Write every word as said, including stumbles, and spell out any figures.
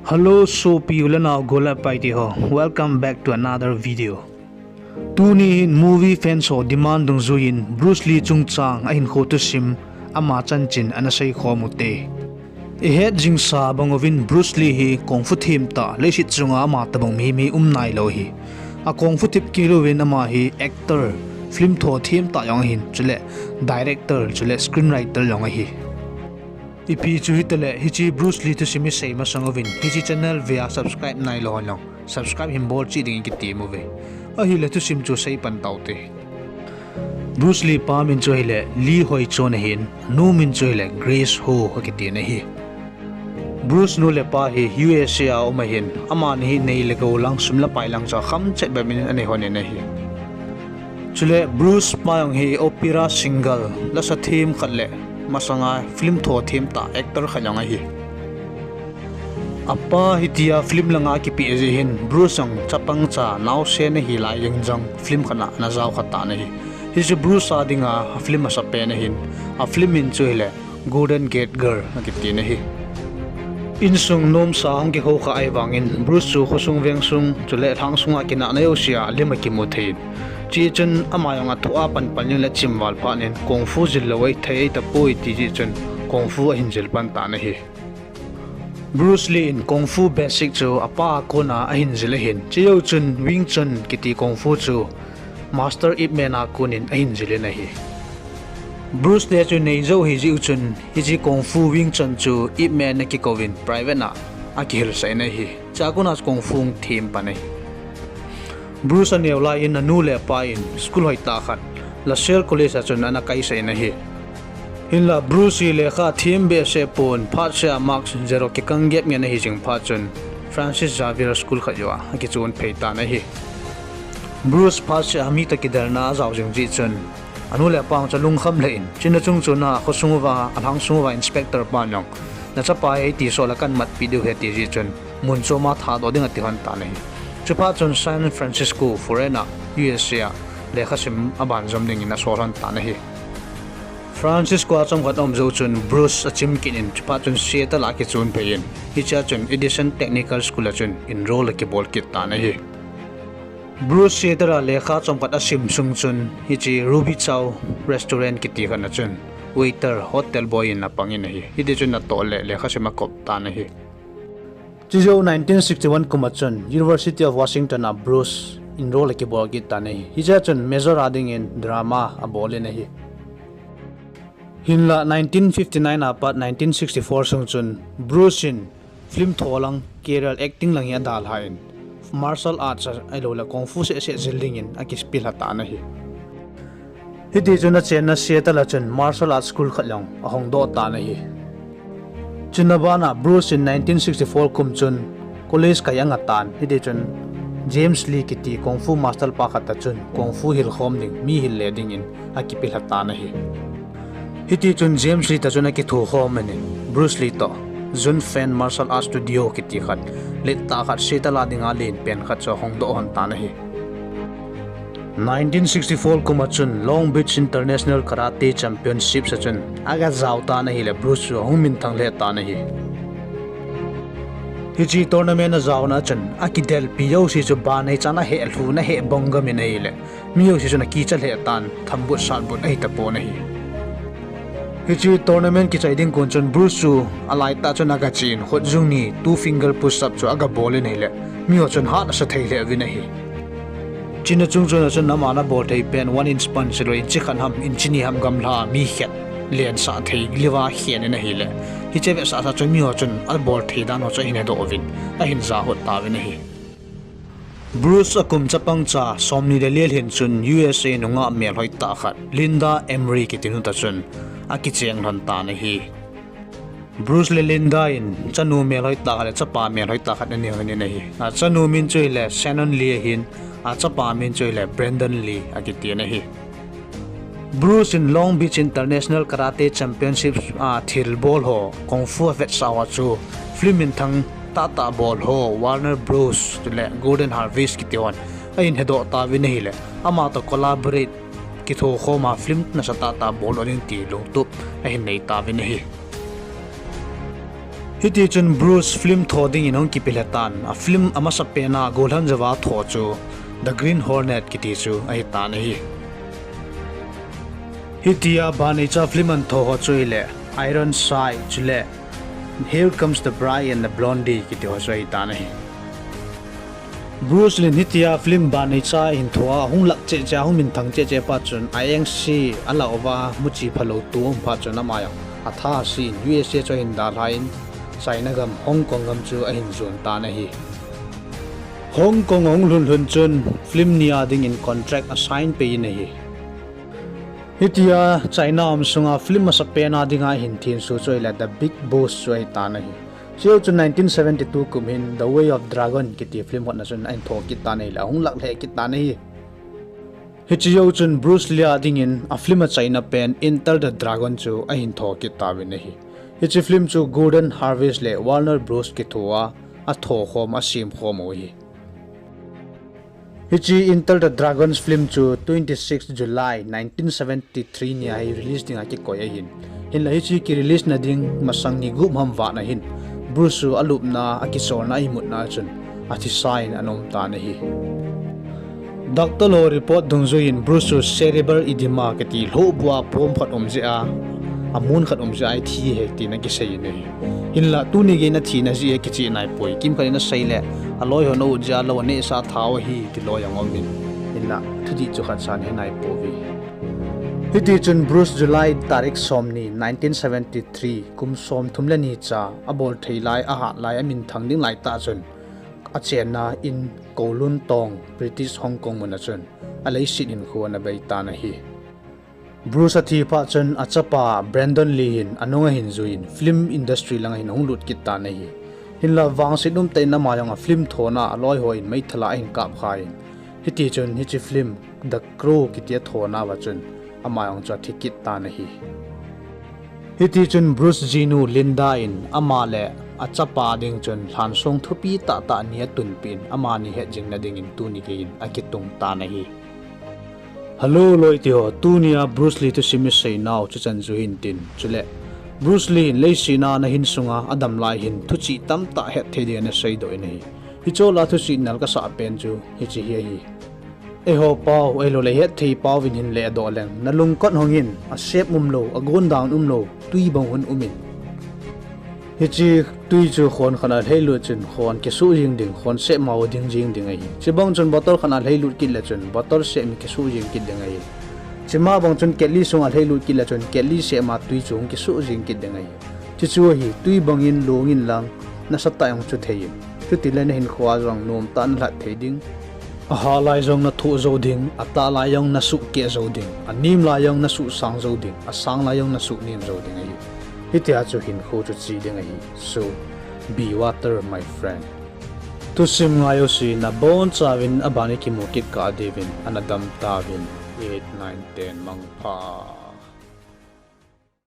Hello, sopi u le nao, gol le pai te ho. Welcome back to another video. Tuni hin movie fans ho demand dungjuiyin Bruce Lee chungchang a hinkho thusim ama chanchin ana seikhom u te. I het jingsa bang uvin Bruce Lee hi kung fu themtah leiset chunga ama tobang mihem hi um nailou ahi. A kung fu thep kit louvin ama hi actor, film tho themtah jong ahin, chule director, chule screenwriter jong ahi. Ipi chu hitale, hiche Bruce Lee thusim i sei masang uvin, hiche channel vea subscribe nailou hon jong subscribe hin bol cheh dingin kitem uve. Ahile thusim chu sei pan tau te. Bruce Lee pa min chu ahile Lee Hoi Chon ahin, nu min chu ahile Grace Ho akiti in ahi. Bruce nu le pa hi U S A a um ahin, amani hi nei le gou lang, sum le pai lang chu akham chet bep in anei hon in ahi. Chule Bruce pa jong hi opera singer, lasa them khat le masanga film tho themtah actor khat jong ahi. Apa hitia film langa kipeh jeh hin Bruce jong chapang cha naosen ahi lai jeng jong film khat a ana jao kha tan ahi. Hiche Bruce a dinga film asa pen ahin, a film min chu ahile Golden Gate Girl akiti in ahi. Insung nomsa hung kikhou kha ahivangin Bruce chu khosung vengsung chule lhang sunga kinahna jousea lim akimu thei in. Hichun ama jong athu a panpan jing le chimval phat in kung fu jil lou ahithei tapoi ti jeh chun kung fu ahin jil pan tan ahi. Bruce Lee in kung fu basic chu apa a kona ahin jil ahin, chujou chun Wing Chun kiti kung fu chu Master Ip Man a konin ahin jil in ahi. Bruce Lee chu nei jou ahi jeh u chun hiche kung fu Wing Chun chu Ip Man akikouvin private a akihilsah in ahi. Chua kona kung fu them pan ahi. Bruce aneo laiyin anu le apa in school hoitah khat La Salle College a chun ana kaisah in ahi. Hinla Bruce hi lekha them behseh pon, phatsea mark zero kikang gep ngen ahi jing phat chun Francis Xavier School khat joh a akichon phei tan ahi. Bruce phatsea mi toh kidelna ajao jing jeh chun anu le apa chu alungkham lheh in, chuna chung chuna khosung uva, alhang sung uva inspector pan jong, nachapa hi eiti sol a kahin matpeh diu ahi ati jeh chun mun choma thadoh ding ati hon tan ahi. Chuphat chun San Francisco, foreign a, U S A a lekhasim aban jom dingin asol hon tan ahi. Francisco a chomkhat aum jou chun Bruce achim kit in, chuphat chun Seattle a akichon phei in, hichea chun Edison Technical School a chun enroll akibol kit tan ahi. Bruce Seattle a lekha chomkhat asim sung chun hiche Ruby Chow Restaurant kiti khat a chun waiter, hotel boy in apang in ahi. Hitichun atoh le lekhasim akop tan ahi. Chujou nineteen sixty-one kum a chun University of Washington a Bruce enroll akibol kit tan ahi. Hichea chun major a dingin drama abol in ahi. Hinla nineteen fifty-nine a pat nineteen sixty-four sung chun Bruce in film tho lang, career acting lang hi adalhan, martial arts ahilou le kung fu sehseh jil dingin akipilha tan ahi. Hitichun achenna Seattle a chun martial arts school khat jong ahongdoh tan ahi. Chuna bana Bruce in nineteen sixty-four kum chun college kai angah tan, hitichun James Lee kiti kung fu master pa khat toh chun kung fu hilkhom ding, mi hil le dingin akipilha tan ahi. Hitichun James Lee toh chun akithokhom in, Bruce Lee toh Jun Fan Martial Arts Studio kiti khat, lettah khat Seattle a dinga len pen khat chu ahongdoh hon tan ahi. Nineteen sixty-four kum a chun Long Beach International Karate Championships a chun agajao tan ahile Bruce chu ahung minthang lheh tan ahi. Hiche tournament ajaona a chun akidelpi jouse chu banei chan aheh lhun aheh bong gam in ahile, mi jouse chun akicha lheh tan, thambut satbut ahitapon ahi. Hiche tournament kichai ding kon chun Bruce chu alaitah chun agachen, khutjung ni two finger push up chu agabol in ahile, miho chun hat asa thei lheh uvin ahi. Chuna chung chuna chun ama ana bol thei pen one inch punch lou, inch khat ham, inch ni ham gamla mi khet lensah thei liva khen in ahile, hiche vetsahsa chun miho chun abol thei dan ho chu ahin hedoh uvin, ahin jahot tauvin ahi. Bruce akum chapang cha somni le li alhin chun U S A nungah melhoitah khat Linda Emery kiti nu toh chun akicheng lhon tan ahi. Bruce le Linda in chanu melhoitah khat le chapa melhoitah khat anei lhon in ahi. Achanu min chu ahile Shannon Lee ahin, achapa min chu ahile Brandon Lee akiti in ahi. Bruce in Long Beach International Karate Championships a thilbol ho, kung fu avetsah ho chu film minthang tahtah bol ho, Warner Bros le Golden Harvest kiti hon ahin hedoh tauvin ahile, ama toh collaborate kithokhom a film nasatah tah boldoh ding ti lungtup ahin nei tauvin ahi. Hiti chun Bruce film tho dingin hung kipilhe tan, a film amasapen a gollhang jouva tho chu The Green Hornet kiti chu ahi tan ahi. Hitia banei cha film ahin tho ho chu ahile Ironside chule Here Comes the Bride and the Blondie kiti ho chu ahi tan ahi. Bruce Lee in hitia film banei cha ahin tho a, ahung lak cheh cheh a, ahung minthang cheh cheh phat chun, a engse a lah uva muchi phalou tou um phat chun ama jong atha asen, U S A chu ahin dalha in, China gam, Hong Kong gam chu ahin jon tan ahi. Hong Kong ahung lhun lhun chun film ni a dingin contract asign peh in ahi. Hitia China um sunga film amasapen a dinga ahin thenso chu ahile The Big Boss chu ahi tan ahi. Chujou chun nineteen seventy-two kum hin The Way of Dragon kiti film hotna chun ahin tho kit tan ahile, ahung lak lheh kit tan ahi. Hiche jou chun Bruce Lee a dingin a film achaina pen Enter the Dragon chu ahin tho kit tauvin ahi. Hiche film chu Gordon Harvest le Warner Bros kithoa atho khom, asem khom u ahi. Hiche Enter the Dragons film chu twenty-six July nineteen seventy-three nia hi release dinga kikoi ahin. Hinla hiche ki release na ding masang ni gup ham vat na hin Bruce chu alupna, akicholna, a imutna chun athisa in ana um tan ahi. Doctor ho report dungjuiyin Bruce chu cerebral edema kiti lhohbua pom khat um jeh a, amun khat um jeh a ithi ahi tin akisei in ahi. Hinla tuni geiyin athina jeh akicheh naipoi. Kimkhat in asei le, aloi hon aut jeh a lou anehsah thao ahi ti loi jong aumin. Hinla thudih chu khatcha ahe naipouve. Hitichun Bruce July tarik somni, nineteen seventy-three, kum somthum le ni cha, abol thei lai, ahat lai, aminthang ding laitah chun, achenna in Kowloon tong, British Hong Kong muna chun aleiset hinkho ana beitan ahi. Bruce athi phat chun achapa Brandon Lee hin anung ahin juiyin film industry langa hin ahung lut kit tan ahi. Hinla vangset umtah in ama jong a film thona aloi hon meithal a ahin kapkhan, hitichun hiche film The Crow kiti athonauva chun ama jong chu athi kit tan ahi. Hitichun Bruce jinu Linda in ama le achapa ding chun lhansong thupi tahtah ni atunpeh in, amani hetjingna dingin tuni geiyin akitung tan ahi. Hello loiteho, tunia Bruce Lee thusim iseinau chuchan chu hintin. Chule Bruce Lee in leiset a ana hin sunga adam lai hin thuchih tamtah hetthei ding ana seidoh in ahi. Hiche lah a thuchih nal kasah pen chu hiche hi ahi. Eiho pau, ahiloule hetthei pauvin hin ledoh leng, nalung kot hongin, asep umlou, agon dan umlou twi bang hung umin. Hiche twi chu khon khat a lheilut chun khon kisuh jeng ding, khon sehma u ding jeng ding ahi. Chubang chun bottle khat a lheilut kit le chun bottle sehma kisuh jeng kit ding ahi. Chuma bang chun ketli sunga lheilut kit le chun ketli sehma twi chu hung kisuh jeng kit ding ahi. Chuchu ahi, twi bangin longin lang, nasatah in hung chu theiyin. Chutile nahinkhoa jong nomtah a nalhat thei ding. Ahah lai jong nathoh jou ding, atah lai jong nasuhkeh jou ding, anem lai jong nasuhsang jou ding, asang lai jong nasuhnem jou ding ahi. Hitia chu hinkho chu che ding ahi. So, be water, my friend. Thusim ngai jouse nabonchauvin aban a kimu kit kah diuvin ana dam tauvin. Eight, nine, ten, mangpha.